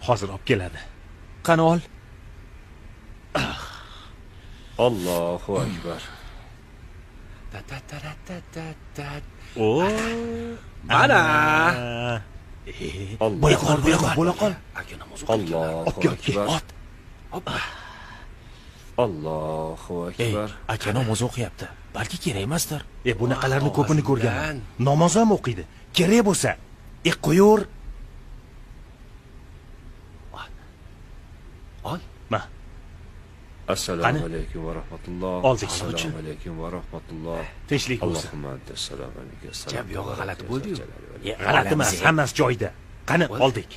Hozir olib keladi. Qani ol. Allohu akbar. Ta ta ta ta ta ta. O, mana. Bo'la qol, bo'la qol, bo'la qol. Aka namoz Allohu akbar. Ot. Hoppa. Allohu akbar. Aka namoz o'qiyapti. Balki kerak emasdir. Bunaqalarni ko'pini ko'rganman. Namoz ham o'qiydi. Kerak bo'lsa, qo'yur. Ol. Ma. Assalomu alaykum va rahmatulloh. Assalomu alaykum va rahmatulloh. Tinchlik bo'lsin. Allohumma antas-salam va minkas-salam. Jab yo'g'i g'alati bo'ldi-yu. G'alati emas, hammasi joyida. Qani, oldik.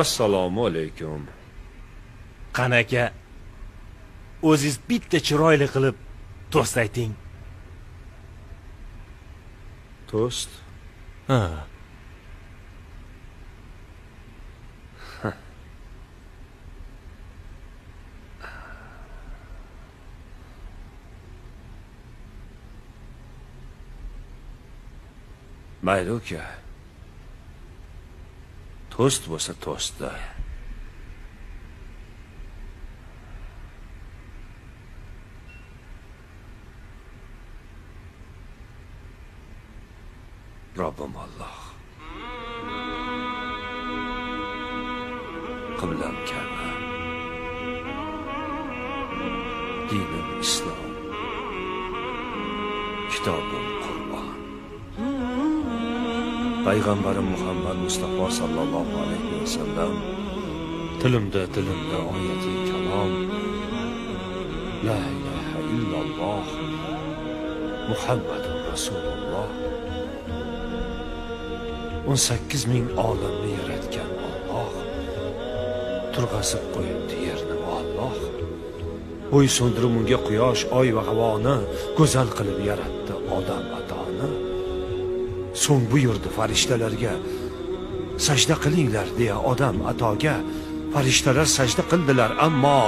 Assalomu alaykum. Qani aka, o'zingiz bitta chiroyli qilib tost ayting. Tost? Ha. Mayli uka. Tost bo'lsa tost-da. Robbim Alloh. Qiblam Ka'ba. Dinim Islom. Kitobim Qur'on. Payg'ambarim Muhammad Mustafa sallallohu alayhi vasallam tilimda oyati kalom. La ilaha illalloh Muhammadur Rasululloh. 18 ming olamni yaratgan Alloh turg'azib qo'yibdi yerni Alloh. Bo'ysundirib unga quyosh, oy va havoni go'zal qilib yaratdi odam atoni. So'ng buyurdi farishtalarga, sajda qilinglar deya odam atoga. Farishtalar sajda qildilar, ammo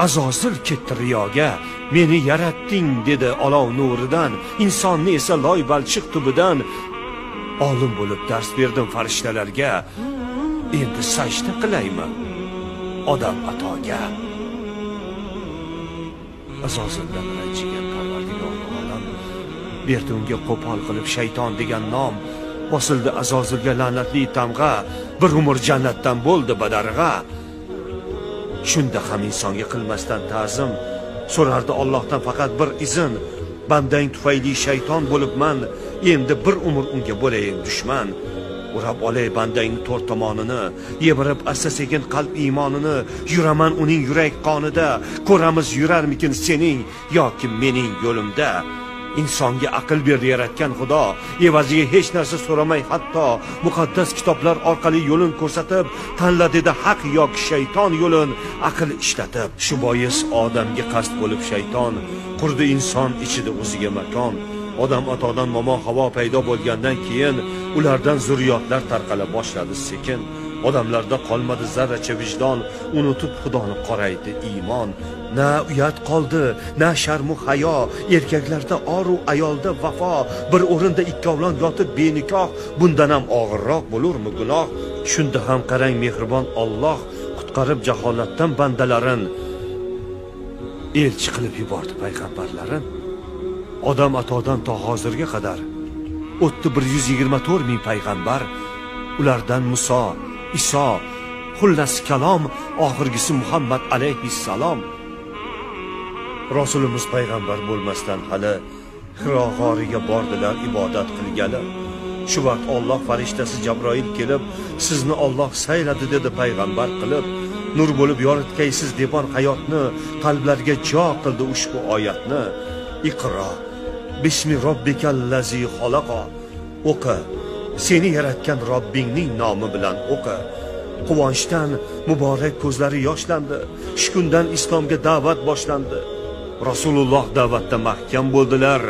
Azozil ketdi riyoga. Meni yaratding dedi olov nuridan, insonni esa loy balchiq tubidan. Olim bo'lib dars berdim farishtalarga, endi sajda qilaymi odam atoga? Azozildan ranjigan Parvardigor olam berdi unga qo'pol qilib shayton degan nom. Bosildi Azozilga la'natli tamg'a, bir umr jannatdan bo'ldi badarg'a. Shunda ham insonga qilmasdan ta'zim, so'rardi Allohdan faqat bir izn. Bandang tufayli shayton bo'libman, endi bir umr unga bo'layin dushman. O'rab olay bandangni to'rt tomonini, yemirib asta-sekin qalb iymonini. Yuraman uning yurak qonida, ko'ramiz yurarmikin sening yoki mening yo'limda. Insonga aql berdi yaratgan Xudo, evaziga hech narsa so'ramay hatto muqaddas kitoblar orqali yo'lin ko'rsatib, tanla dedi haq yoki shayton yo'lin aql ishlatib. Shu bois odamga qasd bo'lib shayton qurdi inson ichida o'ziga makon. Odam atodan momo havo paydo bo'lgandan keyin ulardan zurriyotlar tarqala boshladi sekin. Odamlarda qolmadi zarracha vijdon, unutib Xudoni qoraydi iymon. Na uyat qoldi, na sharmu hayo, erkaklarda oru, ayolda vafo. Bir o'rinda ikkovlon yotib benikoh, bundan ham og'irroq bo'lurmi gunoh? Shunda ham qarang mehribon Alloh qutqarib jaholatdan bandalarin, elchi qilib yubordi payg'ambarlarin. Odam atodan to hozirga qadar o'tdi 124 ming payg'ambar. Ulardan Muso, Iso, xullas kalom, oxirgisi Muhammad alayhissalom. Rasulimiz payg'ambar bo'lmasdan hali Hiro g'origa bordilar ibodat qilgali. Shu vaqt Alloh farishtasi Jabroil kelib, sizni Alloh sayladi dedi payg'ambar qilib. Nur bo'lib yoritgaysiz debon hayotni, qalblarga jo qildi ushbu oyatni. Iqro bismi robbikallazi xalaqa. O'qi, seni yaratgan Robbingning nomi bilan o'qi. Quvonchdan muborak ko'zlari yoshlandi. Shu kundan islomga da'vat boshlandi. Rasululloh da'vatda mahkam bo'ldilar,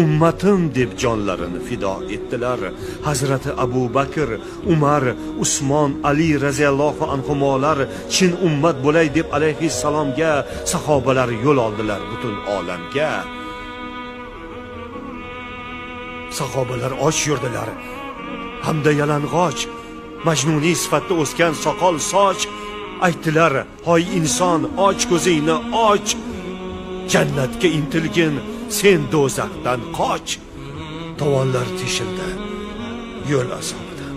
ummatim deb jonlarini fido etdilar. Hazrati Abu Bakr, Umar, Usmon, Ali radhiyallohu anhumolar chin ummat bo'lay deb alayhissalomga sahobalar yo'l oldilar butun olamga. Sahobalar och yurdilar hamda yalang'och, Majnuniy sifatda o'sgan soqol soch. Aytdilar: "Hoy inson, och ko'zingni och, jannatga intilgin, sen do'zaxdan qoch." Tovonlar teshildi yo'l azobidan,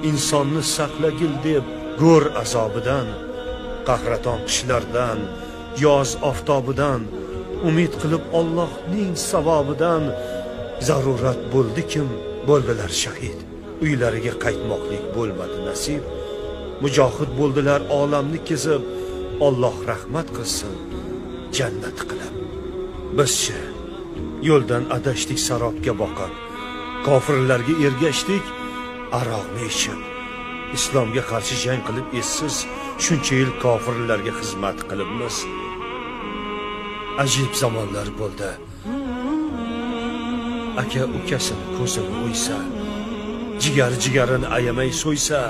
insonni saqlagil deb go'r azobidan, qahraton qishlardan, yoz oftobidan, umid qilib Allohning savobidan. Zarurat bo'ldi kim, bo'ldilar shahid. Uylariga qaytmoqlik bo'lmadi nasib. Mujohid bo'ldilar olamni kezib, Alloh rahmat qilsin jannat qilib. Bizchi yo'ldan adashdik sarobga boqib, kofirlarga ergashdik aroqni ichib, islomga qarshi jang qilib essiz shuncha yil kofirlarga xizmat qilibmiz. Ajib zamonlar bo'ldi. Aka ukasini ko'zini o'ysa, jigar jigarini ayamay so'ysa,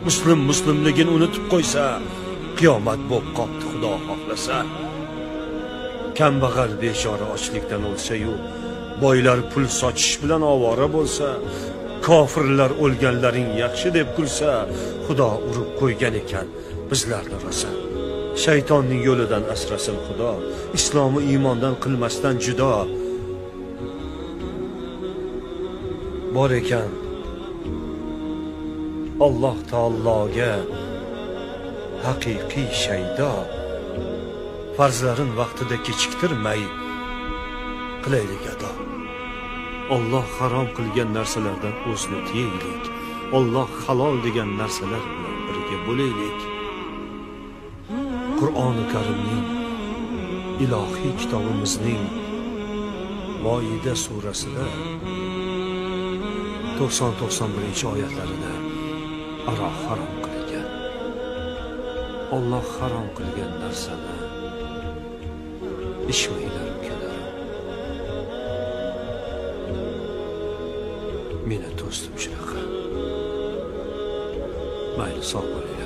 muslim muslimligini unutib qo'ysa, qiyomat bo'p qopti Xudo xohlasa. Kambag'al bechora ochlikdan o'lsa-yu, boylar pul sochish bilan ovora bo'lsa, kofirlar o'lganlaring yaxshi deb kulsa, Xudo urib qo'ygan ekan bizlarni rosa. Shaytonning yo'lidan asrasin Xudo, islomi iymondan qilmasdan judo. Bor ekan Alloh taologa haqiqiy shaydo, farzlarin vaqtida kechiktirmay qilaylik ado. Alloh harom qilgan narsalardan o'zini tiyaylik, Alloh halol degan narsalar bilan birga bo'laylik. Qur'oni Karimning, ilohiy kitobimizning Moida surasida 90-91 oyatlarida aroq harom qilingan. Alloh harom qilgan narsani ichmanglar ukalarim. Meni do'stim shunaqa. Mayli, sog' bo'linglar.